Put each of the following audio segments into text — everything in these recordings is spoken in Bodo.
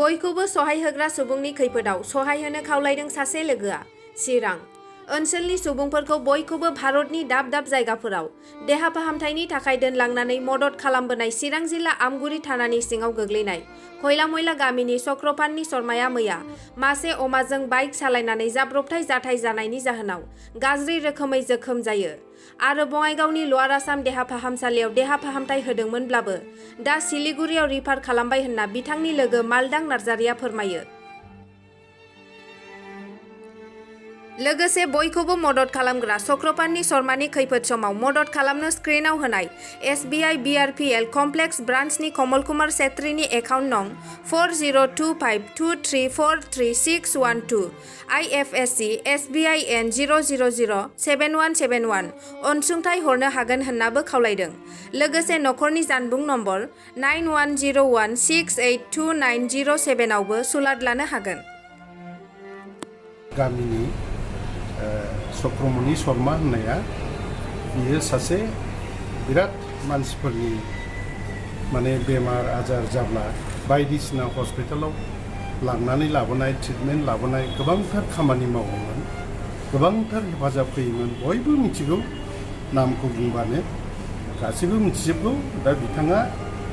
बयखौबो सहाय होग्रा सुबुंनि खैफोदाव सहाय होनो खावलायदों सासे लोगोआ। चिरां ओनसोलनि सुबुंफोरखौ बयखौबो भारतनि दाब दाब जायगाफोराव देहा फाहामथायनि थाखाय दोनलांनानै मदद खालामबोनाय चिरां जिल्ला आमगुरि थानानि सिङाव गोग्लैनाय खयलामयला गामिनि चक्रपाननि शर्माया मैया मासे अमाजों बाइक सालायनानै जाब्रबथाय जाथाय जानायनि जाहोनाव गाज्रि रोखोमै जोखोम जायो आरो बङाइगावनि ल'आर आसाम देहा फाहामसालियाव देहा फाहामथाय होदोंमोनब्लाबो दा सिलिगुरियाव रिफार खालामबाय होनना बिथांनि लोगो मालदां नार्जारिया फोरमायो। लोगोसे बयखौबो मदद खालामग्रा चक्रपाननि शर्मानि खैफोद समाव मदद खालामनो स्क्रिनाव होनाय SBI BRPL complex ब्रान्चनि Kamal Kumar सेत्रीनि account नं 402523436112 IFSC SBIN 0007171 अनसुंथाइ हरनो हागोन होननाबो खावलायदों। लोगोसे नखरनि जानबुं नम्बर 9101682907 आवबो सुलाद लानो हागोन। गामिनि चक्रमणि शर्मा होननाया बियो सासे बिराद मानसिफोरनि माने बेमार आजार जाब्ला बायदिसिना हस्पिटालाव लांनानै लाबोनाय ट्रिटमेन्ट लाबोनाय गोबांथार खामानि मावोमोन, गोबांथार हेफाजाब होयोमोन। बयबो मिथिगौ, नामखौ बुंबानो गासैबो मिथिजोबगौ। दा बिथाङा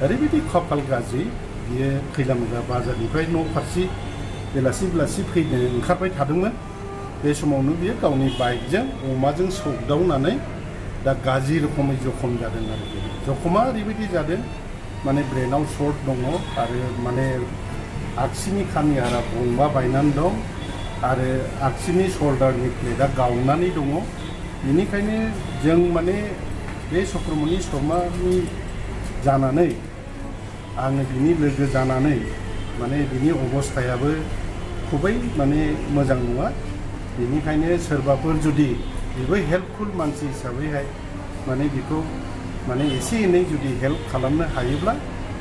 ओरैबायदि खाफाल गाज्रि, बियो खैलामयला बाजारनिफ्राय न' फारसे बेलासि बेलासि फैनो ओंखारबाय थादोंमोन। बे समावनो बियो गावनि बाइकजों अमाजों सौदावनानै दा गाज्रि रोखोमै जखम जादों आरो बे जखमा ओरैबायदि जादों माने ब्रेनाव सर्ट दङ आरो माने आगसिनि खामिहारा गंबा बायनानै दं आरो आगसिनि शल्डारनि प्लेटआ गावनानै दङ। बेनिखायनो जों माने बे चक्रमणि शर्मानि जानानै आङो बिनि लोगो जानानै माने बिनि अबस्थायाबो खुबै माने मोजां नङा। बेनिखायनो सोरबाफोर जुदि बेबो हेल्पफुल मानसि हिसाबैहाय माने बेखौ माने एसे एनै जुदि हेल्प खालामनो हायोब्ला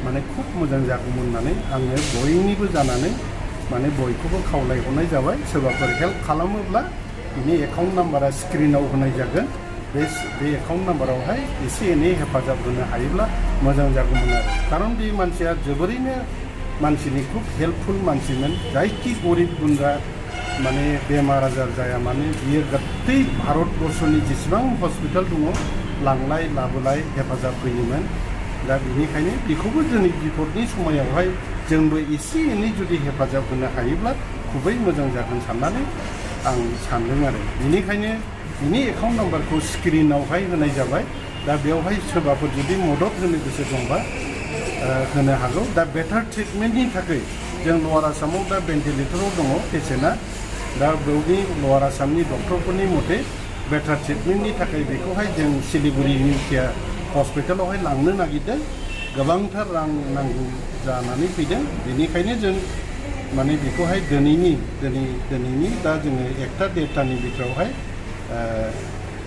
माने खुब मोजां जागौमोन होननानै आङो बयनिबो जानानै माने बयखौबो खावलायहरनाय जाबाय। सोरबाफोर हेल्प खालामोब्ला बिनि एकाउन्ट नाम्बारा स्क्रिनाव होनाय जागोन। बे एकाउन्ट नाम्बारावहाय एसे एनै हेफाजाब होनो हायोब्ला मोजां जागौमोन आरो। खारन बे मानसिया जोबोरैनो मानसिनि खुब हेल्पफुल मानसिमोन। जायखि गरिब गुन्द्रा माने बेमार आजार जाया माने बियो गासै भारतबर्षनि जेसेबां हस्पिटाल दङ लांलाय लाबोलाय हेफाजाब होयोमोन। दा बेनिखायनो बेखौबो जोंनि बिपदनि समायावहाय जोंबो एसे एनै जुदि हेफाजाब होनो हायोब्ला खुबै मोजां जागोन साननानै आं सानदों आरो। बेनिखायनो बिनि एकाउन्ट नाम्बारखौ स्क्रिनावहाय होनाय जाबाय। दा बेवहाय सोरबाफोर जुदि मदद होनो गोसो दंबा होनो हागौ। दा बेटार ट्रिटमेन्टनि थाखाय जों ल'आर आसामाव दा भेन्टिलेटराव दङ पेसेन्टआ। दा बेवनि ल'आर आसामनि डक्टरफोरनि मथे बेटार ट्रिटमेन्टनि थाखाय बेखौहाय जों सिलिगुरि निउ केयार हस्पिटालावहाय लांनो नागिरदों। गोबांथार रां नांगौ जानानै फैदों। बेनिखायनो जों माने बेखौहाय दिनैनि दा जोङो 1-1:30 बिथोरावहाय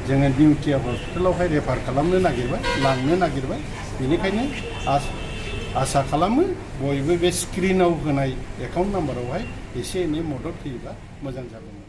जोङो निउ केयार हस्पिटालावहाय रेफार खालामनो नागिरबाय, लांनो नागिरबाय। बेनिखायनो आसा खालामो बयबो बे स्क्रिनाव होनाय एकाउन्ट नाम्बारावहाय एसे एनै मदद होयोब्ला मोजां जागौमोन।